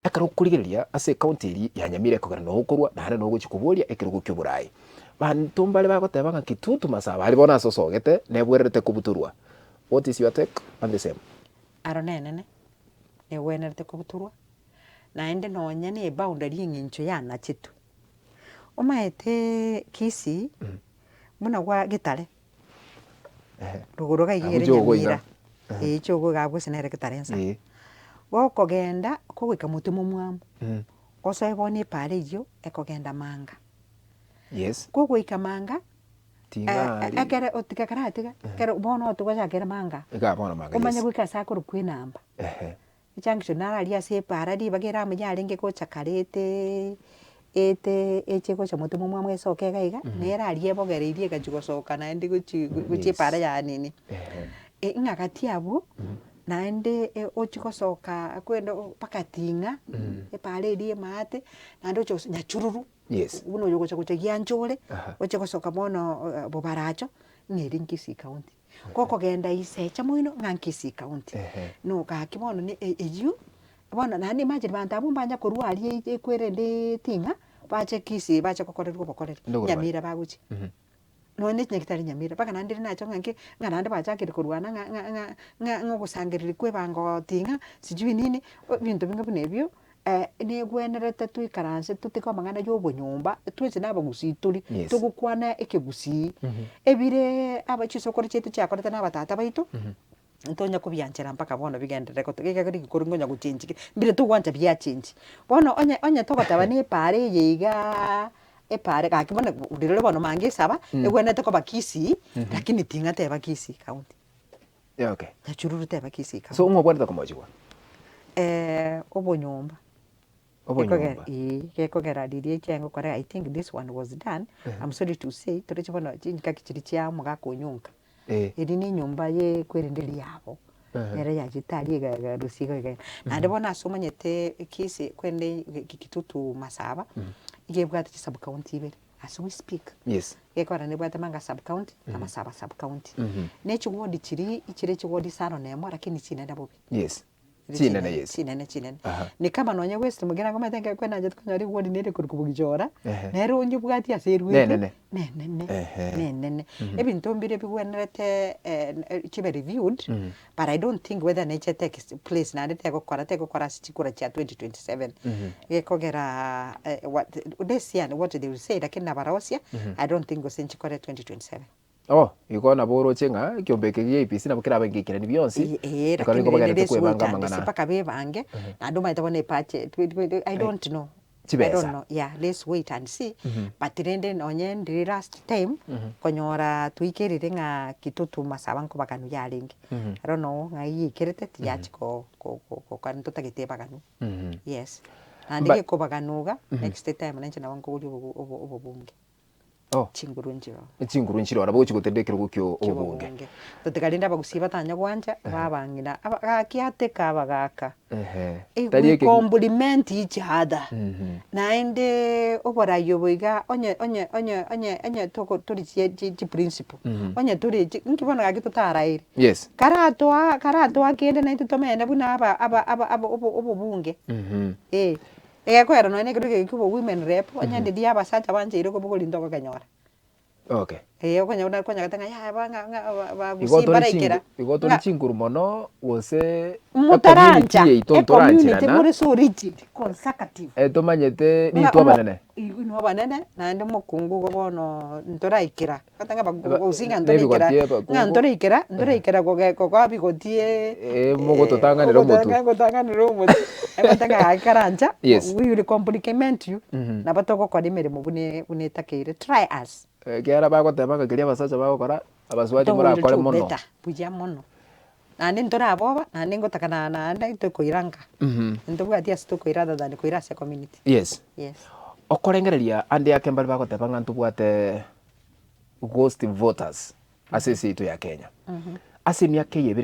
Ekero okorigereria ase ecounty eria ya Nyamira ekogera noo okorwa naende noo ogochia koboria ekerogo kia oboraai. Banto mbare bagoteba ng'a Kitutu Masaba aria bono ase osogete nebwererete kobutorwa. What is your take on the same? Aro nenene, negwenerete kobutorwa, naende nonya na eboundary eng'encho yanachetwe. Omaeteee Kisii, buna gwa Getare. Rogoro iga Abwo ere Chogo iga. Nyamira, eh Chogo iga abwo ase nere Getare nsa. Eh. Gokogenda, kogoika motwe momwamu, osoe bono epara eyio ekogenda Manga. Yes. Kogoika Manga, Tinga aria. ekere otiga karatiga, ekero bono otogochakera Manga, Iga bono Manga, omanye yes. goika ase akorokwa enamba. Ehe. Ejunction naro aria ase epaara ribaga ere amo yarenge gocha kare eteeee ete eche gocha motwe momwamu esoke iga iga, nere aria ebogereirie egachia gosoka naende gochi gochia epaara ya nini. Ng'a gati abwo, naende ochie gosoka kwenda mpaka Ting'a, epaara eria emaate, naende oche gosoka Nyachururu, Yes. buna oyo ogocha gocha Gianchore, Aha. oche gosoka bono Bobaracho, ng'a eri Kisii County. Gokogenda Isecha moino ng'a Kisii County. Ehe. No gaki bono ne e- eyio, bono naende imagine banto abwo mbanya korwa aria e- ekwerende Ting'a, bache Kisii bache gokorerwa obokoreri, Ndogoro bare. Nyamira bagochia. Nonya ne chinyagitari Nyamira, mpaka naende riria nacha ng'a nki, ng'a naende bachakire korwana ng'a ng'a ng'a ng'a ng'a ogosangereria kwa ebango Ting'a, sijui nini, ebinto binga buna ebio. Negwenerete toikaranse totige amang'ana ya obonyomba, twensi na abagusii tore, Yes. togokwana ekegusii, ebire aba chisokoro chiaito chiakorete na abatata baito, ntonya kobianchera mpaka bono bigenderere goto gekogera rigikoro nkonya gochengi kere, mbire togwancha biachengi. Bono onye onye togoteba na epaara eye igaaa, epaara gaki bono rirorio bono manga esaba, egwenerete koba Kisii, lakini ting'a teba Kisii county. Yeah, okay. Nyachururu teba Kisii county. So ng'o obwenerete komochigwa? Obonyomba. Obonyomba. Gekogera eeh, gekogera riria ekiagera ngokora I think this one was done, I'm sorry to say, toroche bono chingaki chiria chia omogaka onyonka. Eh. Eri na enyomba ye kwerende riabo, nere yachete aria iga iga rusia iga iga. Naende bono ase omanyete Kisii kwerende Kitutu Masaba, iga ebwate chi sub county ibere. As we speak, Yes. gekogera nebwate Manga sub county na Masaba sub county. Ne chiward chiria chire chiward isano na emo lakini chinene bobe. Yes. Chire Chinene, yes. Chinene chinene. Aha. Ni kama nonye West Mugirango omanyete ekero kwenanchete konyora eward nere ekorokwa Bogichora, Ehe. nere onyebwati ase erwete, Nenene. nenene, Ehe. nenene. Ebinto mbire bigwenerete chibe reviewed, but I don't think whether neche take place naende tegokora tegokora ase chikura chia 2027 gekogera what let's see what they will say lakini nabarosia I don't think gose nchikore 2027. Oh, igo nabo oroche ng'a ekiombe eke gia IEBC nabo kerabe ngekerani bionsi, Eeh ekero lakini nigo rende bagenderete let's wait kwebanga and see amang'ana. mpaka bebange naende omanyete bono ebudget I don't know. I Chibesa. don't know yeah let's wait and see but rende nonye ndiri last time konyora twaikerire ng'a Kitutu Masaba nkobaganu yarenge I don't know ng'ai yaikerete tiyachi ko- ko- ko- gokora ntotagete ebaganu yes naende But- gekobaganu iga next time nainche nabo nkoboria obo- obo- obobunge. Oh. Chinguru nchiroo. Chinguru nchiroo nabo ogochia gotenda ekerogo kia obobunge. Ki'obobunge. Totiga rende abagusii batanya gwancha, babang'ina, aba gaki ateka abagaka. Ehe. Eh, Tari we eke compliment each other. Naende oborai obo iga onye onye onye onye onye toko tori chie chi chiprinciple, onye tori chi inki bono gaki totaraire. Yes. Karatoa karatoa kende naintwe tomene buna aba aba aba aba obo obobunge. Eh. Egekoera nonya na ekero eke kia obo women rep, onye ndiria abasacha bancheire kobogoria ntogokenyora. Okay. Eeh okonyora buna okonyora ng'a yaya ba ng'a ng'a ba Igo bagusii tore mbaraikera, chingu igo tore ng'a chinguru mono gose ecommunity motarancha, yaito ecommunity ntorancherana, more so rigid, conservative. tomanyete Ng'a nintwe omo abanene. inwe abanene, naende omokungu igo bono ntoraikera. Gose ng'a Eba- gose ng'a na ntoraikera ebigoti abakungu. ng'a ntoraikera ntoraikera goge gokoa bigoti Eh, mogototang'anera omotwe. gotang'anera omotwe. Egoteba ng'a gaki karancha, Yes. we will compliment you, nabo togokora emeremo buna buna etakeire, try us. Ekiagera bagoteba ng'a keria abasacha bagokora, abasubati Togo will morakore do mono. better, buya mono. Naende ntoraboba, naende ngotaka na naende tokoira nka, ntobwati ase tokoira other than koira ase ecommunity. Yes. Yes. Okorengereria ande ake mbare bagoteba ng'a ntobwate ghost voters ase ense yaito ya Kenya. Ase emiaka eye ebere.